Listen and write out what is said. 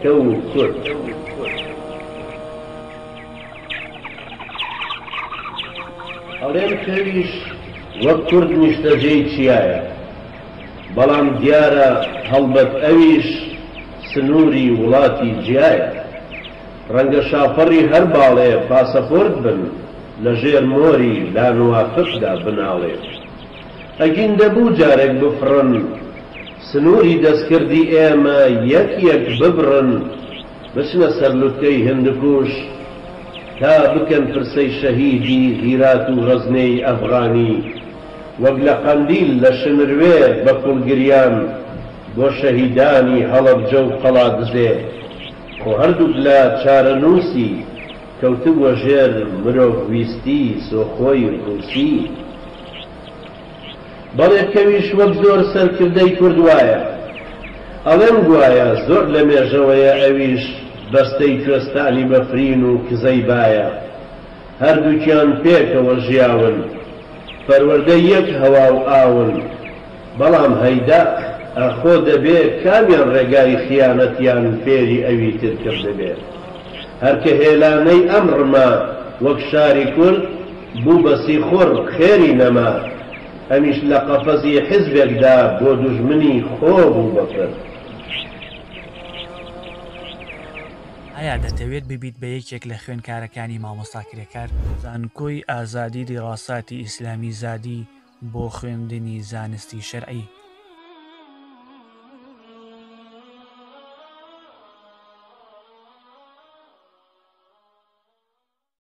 کەو و کورد. ئەڵێن کەویش وەک کورد نیشتەجێی چیایە، بەڵام دیارە هەڵبەت ئەویش سنووری وڵاتی جیایە. ڕەنگە شاپەڕی هەر باڵێ پاسەپۆرت بن، لە ژێر مۆری لانوافقدا بناڵێ. ئەگین دەبوو جارێک بفڕن، سنووری دەستکردی ئێمە یەک یەک ببڕن، بچنە سەر لوتکەی هندکوش تا بکەن پرسەی شەهیدی هیرات و غەزنێی ئەفغانی، وەک لە قەندیل لە شنروێ بە کوڵ گریان بۆ شەهیدانی هەڵەبجە و قەڵادزێ، خۆ هەردووک لا چارەنووسی کەوتبووە ژێر مرۆڤویستی سۆخۆی ڕووسی. بەڵێ کەویش وەک زۆر سەرکردەی کورد وایە. ئەڵێن گوایە زۆر لە مێژەوەیە ئەویش بەستەی کوێستانی بەفرین و کزەی بایە. هەردووکیان پێکەوە ژیاون. پەروەردەی یەک هەوا و ئاون. بەڵام هەیداخ ئاخۆ دەبێ کامیان ڕێگای خیانەتیان فێری ئەوی تر کردبێ؟ هەر کە هێلانەی ئەم ڕما وەک شاری کورد بوو بە سیخوڕ خێری نەما، ئەمیش لە قەفەزی حیزبێکدا بۆ دوژمنی خۆ بوو بە پرد. ئایا دەتەوێت ببیت بە یەکێک لە خوێندکارەکانی مامۆستا کرێکار؟ زانکۆی ئازادی دیڕاساتی ئیسلامی زادی بۆ خوێندنی زانستی شەرعی.